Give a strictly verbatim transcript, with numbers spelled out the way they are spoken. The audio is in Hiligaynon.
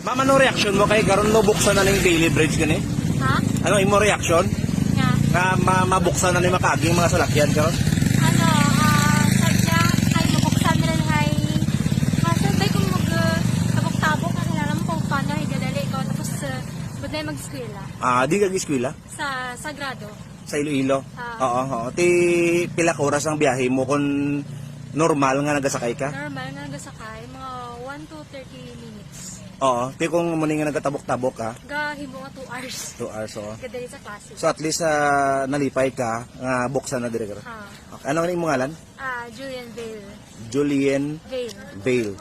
Ma'am, ano reaction mo kay karon mabuksan na ning Bailey Bridge gani? Ha? Ano imo reaction? Nga. Nga ma mabuksan na ni makaaging mga salakyan karon? Ano, ah, sadya, ay, mabuksan na lang, ay, kaso, bay, kung mag, ah, tabok-tabok, ang alam kung paano, ay, gadali ko. Tapos, uh, ba't na mag-eskwela? Ah, di ka eskwela? Sa Sagrado. Sa Iloilo? Ah. Oo, oo. Ti pila ka oras ang biyahe mo kung normal nga nagasakay ka? Normal nga nagasakay, mga one to thirty minutes. Oo. Ti kung muni nga nagatabok-tabok ka, Gahimo nga two hours. two hours, oo. Gadali sa klase. So at least ah, nalipay ka nga buksan na diri ka. Ah, Okay. Ano ang imong ngalan? ah, Julian Vale. Julian Vale. Vale.